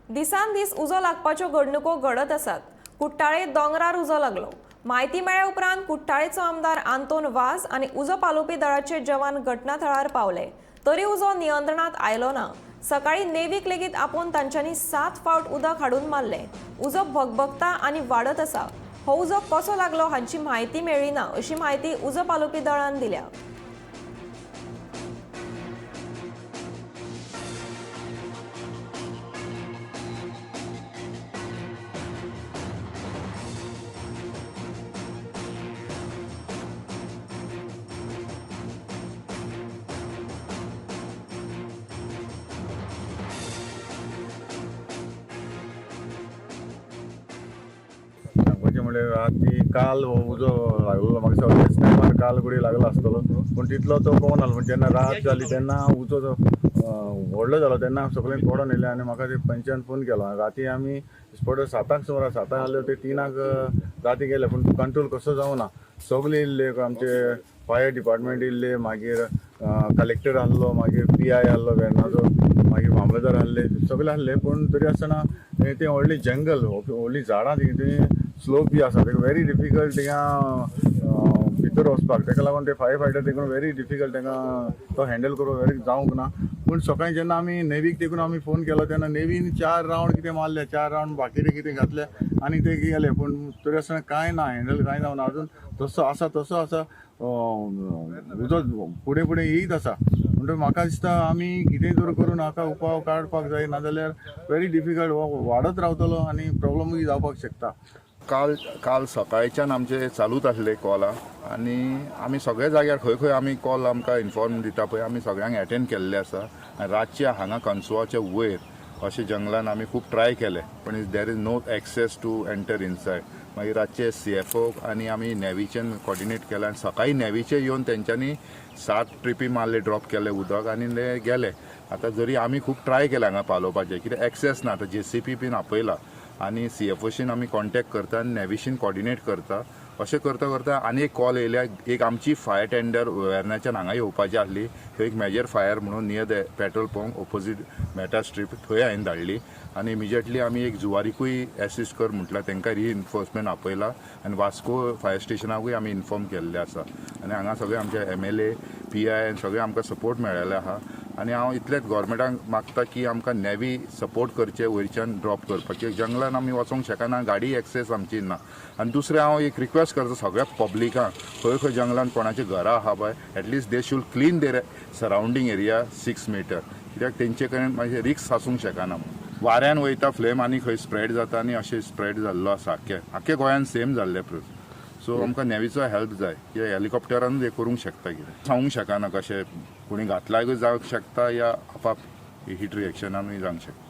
दिसान दीस उजो लागपाच्यो घडणुको घडत आसात. कुट्टाळे दोंगरार उजो लागलो. म्हायती मेळ्ळ्या उपरांत कुट्टाळेचो आमदार आंतोन वाज आनी उजो पालोवपी दळाचे जवान घटना थळार पावले, तरी उजो नियंत्रणात आयलो ना. सकाळी नेवीक लेगीत आपोवन तांच्यांनी 7 फावट उदक हाडून मारलें. उजो भगभगता आनी वाडत आसा. हो उजो कसो लागलो हांची म्हायती मेळ्ळी ना, अशी म्हायती उजो पालोवपी दळान दिल्या. सांगपाचें म्हणल्यार राती काल हो उजो लागलेलो. म्हाका दिसता तेच टायमार काल कडेन लागलो आसतलो, पूण तितलो तो पळोवंक नासलो. पूण जेन्ना रात जाली तेन्ना उजो जो व्हडलो जालो तेन्ना सगळें कोडोन येयलें आनी म्हाका ते पंचान फोन केलो. राती आमी स्पॉट 7 सुमार 7 आसले, ते 3 राती गेले, पूण कंट्रोल कसो जावना. सगळे येयल्ले, आमचे फायर डिपार्टमेंट येयल्ले, मागीर कलेक्टर आहलो, मागीर पीआय आहलो वेर्णाचो, मागीर मामलेदार आहले, सगळे आहले. पूण तरी आसतना तें व्हडलें जंगल, व्हडलीं झाडां, ती स्लोप बी आसा, तेका व्हेरी डिफिकल्ट थिंगा भितर वचपाक. तेका लागून ते फायर फायटर तेका व्हेरी डिफिकल्ट, तेका तो हँडल करूंक व्हेरी जावंक ना. पूण सकाळीं जेन्ना आमी नेवीक तेकून आमी फोन केलो तेन्ना नेवीन चार रावंड कितें मारले, चार रावंड बाकीचे कितें घातले आनी ते गेले. पूण तरी आसतना कांय ना, हँडल कांय जावना. अजून तसो आसा तसो आसा, उजो फुडें फुडें येयत आसा. म्हणटकीर म्हाका दिसता आमी कितेंय तर करून हाका उपाय काडपाक जाय, नाजाल्यार व्हेरी डिफिकल्ट, वाडत रावतलो आनी प्रॉब्लमूय जावपाक शकता. काल काल सकाळच्यान आमचे चालूच आसले कॉलां आनी आमी सगळ्या जाग्यार खंय खंय आमी कॉल आमकां इन्फॉर्म दिता पळय, आमी सगळ्यांक एटेंड केल्ले आसा. आनी रातचे हांगा कन्सुवाच्या वयर अशें जंगलान आमी खूब ट्राय केले, पण there is no access to enter inside. मागीर रातचे सीएफओ आनी आमी नेवीच्यान कॉर्डिनेट केलें आनी सकाळीं नेवीचे येवन तेंच्यांनी सात ट्रिपी मारले, ड्रॉप केले उदक आनी ते गेले. आतां जरी आमी खूब ट्राय केले हांगा पालोवपाचें, कित्याक एक्सेस ना. आतां जेसीबी बीन आपयला आनी सीएफओशीन आमी कॉन्टेक्ट करता आनी नेविशीन कॉर्डिनेट करता. अशें करता करता आनी एक कॉल येयल्या. एक आमची फायर टेंडर वेर्ण्याच्यान हांगा येवपाची आसली. थंय एक मेजर फायर म्हणून near the petrol pump opposite Meta strip, थंय हांवें धाडली आनी इमिजिएटली आमी एक जुवारीकूय एसिस्ट कर म्हटल्यार तांकां रिइन्फोर्समेंट आपयला आनी वास्को फायर स्टेशनाकूय आमी इन्फॉर्म केल्लें आसा. आनी हांगा सगळे आमचे एमएलए, पीआय आनी सगळे आमकां सपोर्ट मेळ्ळेले आहा. आनी हांव इतलेंच गोवोरमेंटाक मागता की आमकां नेवी सपोर्ट करचे, वयरच्यान ड्रॉप करपाचे. जंगलान आमी वचोंक शकना, गाडी एक्सेस आमची ना. आनी दुसरें हांव एक रिक्वेस्ट करता सगळ्या पब्लिकांक, खंय खंय जंगलान कोणाची घरां आहा पळय, at least they should clean their surrounding area 6 meter, कित्याक तेंचे कडेन मातशें रिस्क आसूंक शकना. वाऱ्यान वयता फ्लेम आनी खंय स्प्रेड जाता आनी अशें स्प्रेड जाल्लो आसा. आख्खे आख्खे गोंयान सेम जाल्ले प्रोस. सो आमकां नेवीचो हेल्प जाय, कित्याक हेलिकॉप्टरानूच हें करूंक शकता. कितें सांगूंक शकना, कशें कोणी घातल्याकूय जावंक शकता या आपाप हीट रिएक्शनानूय जावंक शकता.